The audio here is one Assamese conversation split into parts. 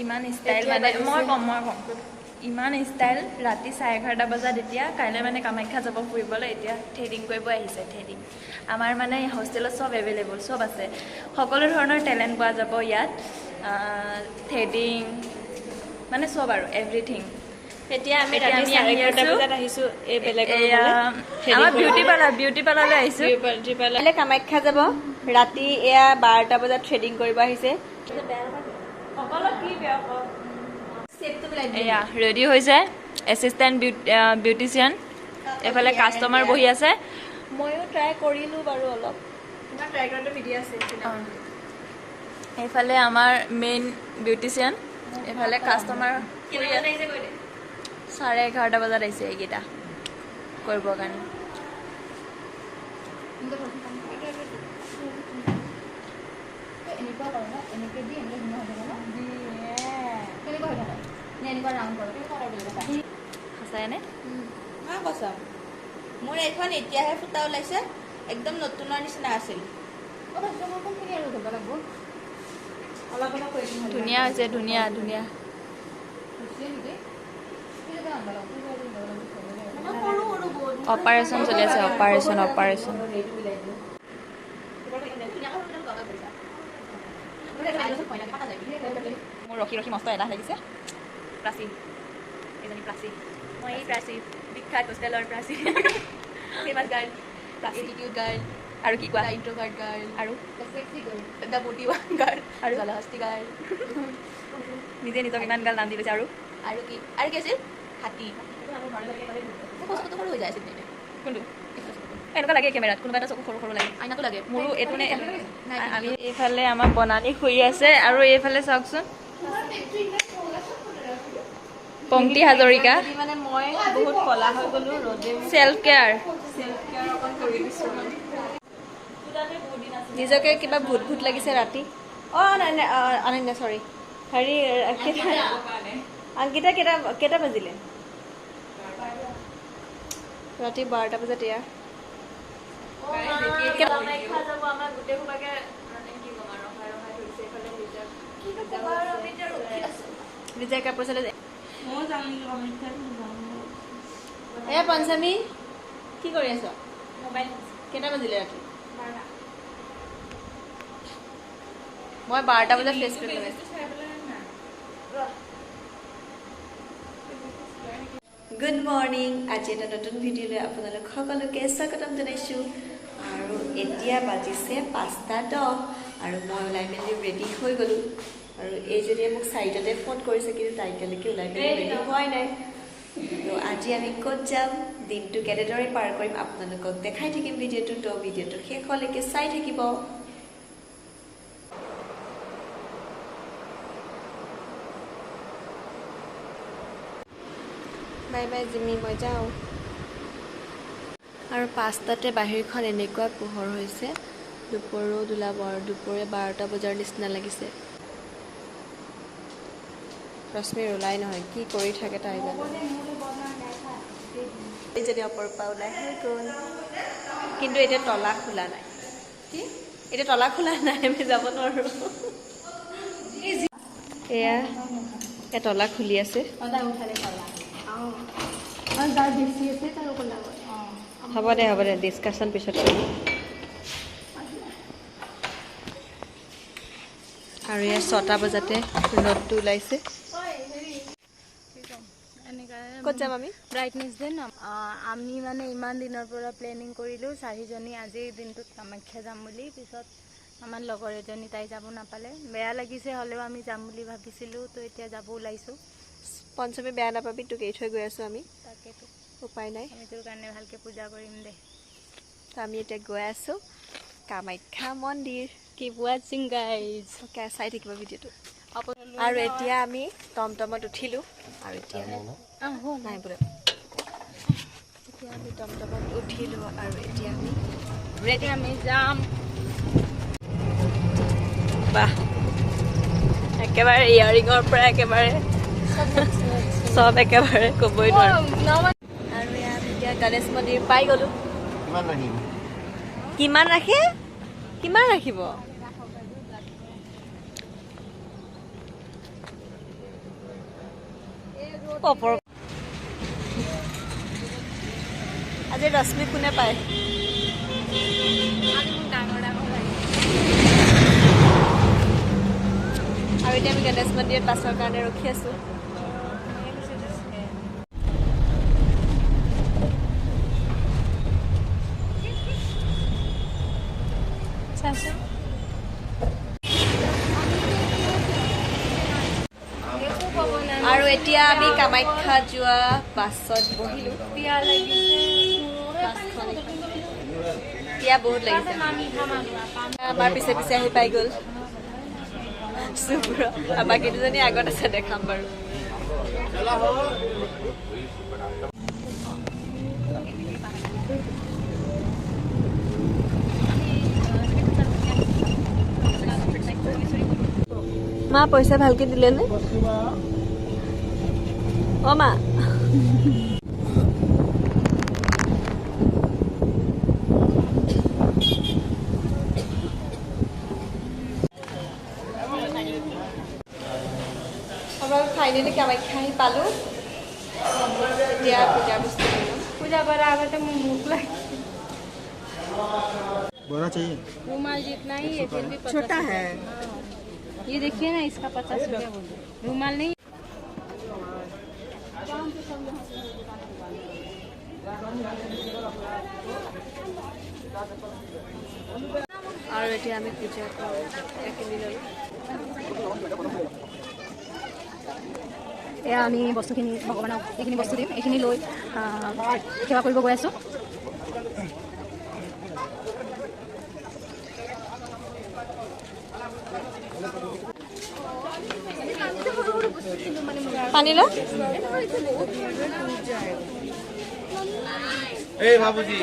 ইমান ষ্টাইল মানে মই কম ইমান ষ্টাইল। ৰাতি 11:30 বজাত এতিয়া কাইলৈ মানে কামাখ্যা যাব ফুৰিবলৈ, এতিয়া থ্ৰেডিং কৰিব আহিছে। থ্ৰেডিং আমাৰ মানে হোষ্টেলত চব এভেইলেবল, চব আছে, সকলো ধৰণৰ টেলেণ্ট পোৱা যাব ইয়াত। থ্ৰেডিং মানে চব আৰু এভৰিথিং। এতিয়া আমি ৰাতি 11:30 বজাত আহিছোঁ এই বেলেগৰ আমাৰ বিউটি পাৰ্লাৰলৈ আহিছোঁ। কাইলৈ কামাখ্যা যাব, ৰাতি এয়া 12টা বজাত থ্ৰেডিং কৰিব আহিছে। এয়া ৰেডি হৈছে এছিষ্টেণ্ট বিউটিচিয়ান, এইফালে কাষ্টমাৰ বহি আছে। ময়ো ট্ৰাই কৰিলোঁ বাৰু অলপ। এইফালে আমাৰ মেইন বিউটিচিয়ান, এইফালে কাষ্টমাৰ। 11:30 বজাত আহিছে এইকেইটা কৰিবৰ কাৰণে। সঁচাইনে? মোৰ এইখন এতিয়াহে ফুটা ওলাইছে, একদম নতুনৰ নিচিনা আছিল। ধুনীয়া হৈছে, ধুনীয়া ধুনীয়া। অপাৰেশ্যন চলি আছে, অপাৰেশ্যন অপাৰেশ্যন। মোৰ ৰখি ৰখি মস্ত এলাহ লাগিছে। প্ৰাচী, এজনী প্ৰাচী, মই এই প্ৰাচী, বিখ্যাত হোষ্টেলৰ প্ৰাচী, ফেমাছ গাৰ্ল, এটিটিউড গাৰ্ল, আৰু কি কোৱা, ইন্ট্ৰভাৰ্ট গাৰ্ল, আৰু the মোটিৱান গাৰ্ল, আৰু জলহস্তি গাৰ্ল। নিজে নিজক ইমান গাল নাম দি লৈছে। আৰু আৰু কি, আৰু কি আছিল? হাতী। চকুটো সৰু হৈ যায় আছিল। কোনটো এনেকুৱা লাগে কেমেৰাত, কোনোবা এটা চকু সৰু সৰু লাগে, আইনাটো লাগে মোৰো এইটো নে? আমি এইফালে আমাৰ বনানী শুই আছে, আৰু এইফালে চাওকচোন পংক্তি হাজৰিকা। মানে মই বহুত কলা হৈ গ'লো ৰ'দে। চেল্ফ কেয়াৰ, নিজকে কিবা ভূত ভূত লাগিছে ৰাতি। অঁ নাই নাই অনন্যা, চৰি, হেৰি অংকিতা, কেইটা বাজিলে? ৰাতি 12টা বজাত। এয়া বিজয় কাপোৰ চালে। এয়া পঞ্চমী, কি কৰি আছ? কেইটা বাজিলে ৰাতি? মই 12টা বজাত ফেচ পেক লগাইছোঁ। গুড মৰ্ণিং, আজি এটা নতুন ভিডিঅ'লৈ আপোনালোক সকলোকে স্বাগতম জনাইছোঁ। আৰু এতিয়া বাজিছে 5:10 আৰু মই ওলাই মেলি ৰেডি হৈ গ'লোঁ। আৰু এইজনীয়ে মোক 4টাতে ফোন কৰিছে, কিন্তু তাই এতিয়ালৈকে ওলাই মেলি ৰেডি হোৱাই নাই। তো আজি আমি ক'ত যাম, দিনটো কেনেদৰে পাৰ কৰিম আপোনালোকক দেখাই থাকিম ভিডিঅ'টো। তো ভিডিঅ'টো শেষলৈকে চাই থাকিব। বাই বাই জিমি, মই যাওঁ। আৰু 5টাতে বাহিৰখন এনেকুৱা পোহৰ হৈছে, দুপৰো ওলাব আৰু দুপৰীয়া 12টা বজাৰ নিচিনা লাগিছে। ৰশ্মিৰ ওলাই নহয়, কি কৰি থাকে তাই জানে। এইজনী অপৰূপা ওলাই হৈ গ'ল, কিন্তু এতিয়া তলা খোলা নাই। কি এতিয়া তলা খোলা নাই, আমি যাব নোৱাৰোঁ। এয়া তলা খুলি আছে। হ'ব দে, হ'ব দে, ডিছকাশ্যন পিছত কৰিম। আৰু ইয়াত 6টা বজাতে ৰ'দটো ওলাইছে। ক'ত যাম আমি? ব্ৰাইটনেছ ডে ন। আমি মানে ইমান দিনৰ পৰা প্লেনিং কৰিলোঁ চাৰিজনী আজিৰ দিনটোত কামাখ্যা যাম বুলি। পিছত আমাৰ লগৰ এজনী তাই যাব নাপালে, বেয়া লাগিছে, হ'লেও আমি যাম বুলি ভাবিছিলোঁ। তো এতিয়া যাব ওলাইছোঁ। পঞ্চমী বেয়া নাপাবি, তোক এৰি থৈ গৈ আছোঁ আমি। তাকেতো, উপায় নাই, আমি তোৰ কাৰণে ভালকৈ পূজা কৰিম দে। তো আমি এতিয়া গৈ আছোঁ কামাখ্যা মন্দিৰ। কিপ ৱাচিং গাইজ, অ'কে, চাই থাকিব ভিডিঅ'টো। আৰু এতিয়া আমি টমটমত উঠিলোঁ। আৰু এতিয়া নাই বোলে, এতিয়া আমি টমটমত উঠিলোঁ আৰু এতিয়া আমি ৰেডি, আমি যাম। বাহ, একেবাৰে ইয়াৰিঙৰ পৰা একেবাৰে চব একেবাৰে ক'বই নোৱাৰো। আৰু ইয়াত এতিয়া গণেশ মন্দিৰ পাই গ'লোঁ। কিমান ৰাখে? কিমান ৰাখিব? পপৰ আজি ৰশ্মি কোনে পায়? আৰু এতিয়া আমি গণেশ মন্দিৰত বাছৰ কাৰণে ৰখি আছো। আৰু এতিয়া আমি কামাখ্যা যোৱা বাছত বহিলো। পিয়া বহুত লাগিছে। আমাৰ পিছে পিছে আহি পাই গ'ল শুভ্ৰ। বাকী দুজনী আগত আছে, দেখাম বাৰু। মা পইচা ভালকে দিলে নে? অ মা, ফাইনেলি কামাখ্যা আহি পালো। এতিয়া পূজাৰ বস্তু কিনিম। পূজা কৰাৰ আগতে মোৰ ভোক লাগিছে। बड़ा चाहिए रुमाल जितना ही है फिर भी छोटा है। ये देखिए ना, इसका 50 रुपया बोल रहे। रुमाल नहीं। আৰু এতিয়া আমি পূজা কৰোঁ, কিনি ল'লোঁ। এয়া আমি বস্তুখিনি ভগৱানক এইখিনি বস্তু দিম, এইখিনি লৈ সেৱা কৰিব গৈ আছোঁ। পানী ল। এই বাবুজি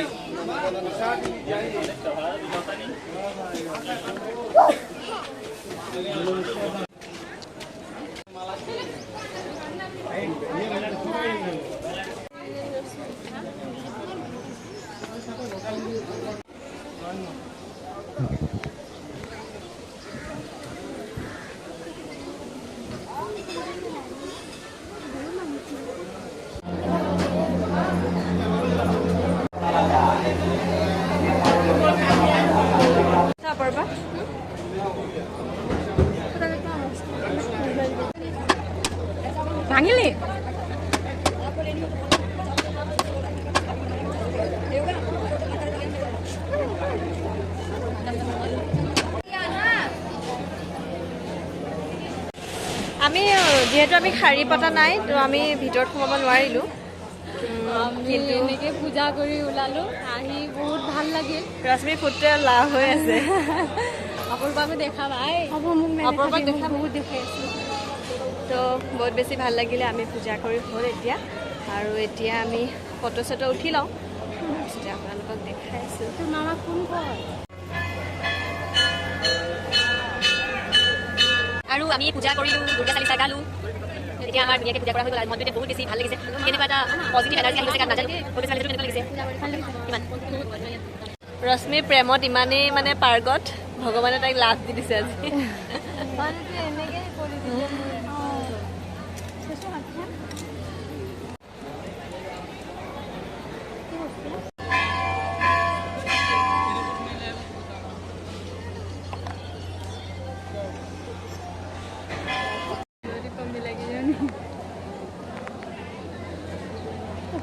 ভাঙিলি? আমি যিহেতু আমি শাৰী পতা নাই, তো আমি ভিতৰত সোমাব নোৱাৰিলোঁ। কিন্তু এনেকৈ পূজা কৰি ওলালোঁ, আহি বহুত ভাল লাগিল। ৰশ্মি ফুটে লাভ হৈ আছে। অপূৰ্বাকো দেখা ভাই, অপূৰ্বাক দেখা বহুত দেখাই আছোঁ। তো বহুত বেছি ভাল লাগিলে। আমি পূজা কৰি হ'ল এতিয়া, আৰু এতিয়া আমি ফটো চটো উঠি লওঁ, তাৰপিছতে আপোনালোকক দেখাই আছোঁ। তোৰ মামা ফোন কৰ। আৰু আমি পূজা কৰিলোঁ, দুৰ্গা চালিচা গালোঁ। এতিয়া আমাৰ ধুনীয়াকৈ পূজা কৰা হৈ গ'ল। মনটো এতিয়া বহুত বেছি ভাল লাগিছে। কেনেকুৱা এটা পজিটিভ এনাৰ্জি আহি গৈছে গাত, নাজানো। বহুত বেছি ভাল লাগিছে। কেনেকুৱা লাগিছে? কিমান ৰশ্মিৰ প্ৰেমত ইমানেই মানে পাৰ্গত, ভগৱানে তাইক লাভ দি দিছে আজি।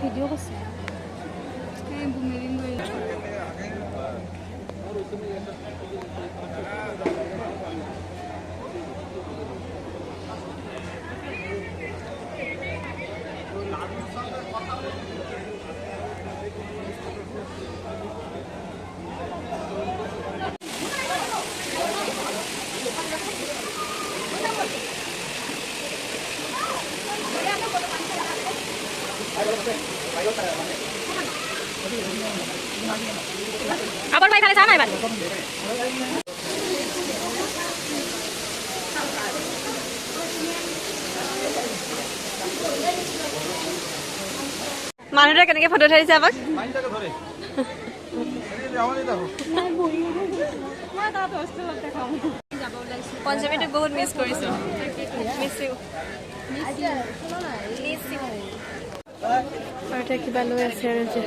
ভিডিঅ' কৰিছে। আবাৰ ভাই খালে চা নাই। মানুহটোৱে কেনেকে ফটো উঠাইছে আমাক। পঞ্চমীটোক বহুত মিছ কৰিছো। Miss you. Miss you. আৰু এতিয়া কিবা লৈ আছে আৰু এতিয়া।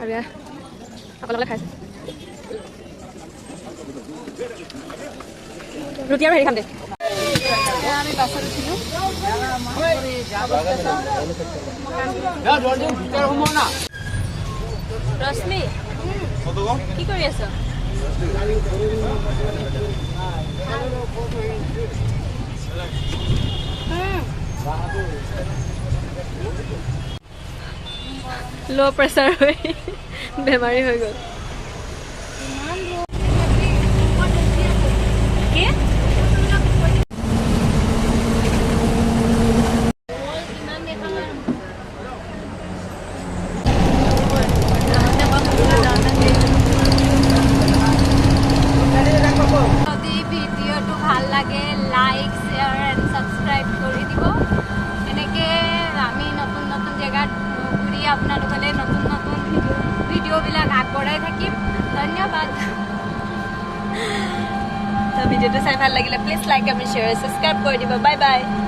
আৰু অকলে খাইছে ৰুটি আৰু হেৰি খাম দে। আমি বাছত উঠিলোঁ। ৰশ্মি, কি কৰি আছ? ল' প্ৰেছাৰ হৈ বেমাৰী হৈ গ'ল। কি যদি ভিডিঅ'টো ভাল লাগে লাইক, শ্বেয়াৰ এণ্ড ছাবস্ক্ৰাইব কৰি দিব। এনেকৈ আমি নতুন নতুন জেগাত ঘূৰি আপোনালোকলৈ নতুন নতুন ভিডিঅ'বিলাক আগবঢ়াই থাকিম। ধন্যবাদ। তো ভিডিঅ'টো চাই ভাল লাগিলে please like, comment, share, subscribe কৰি দিব। Bye bye.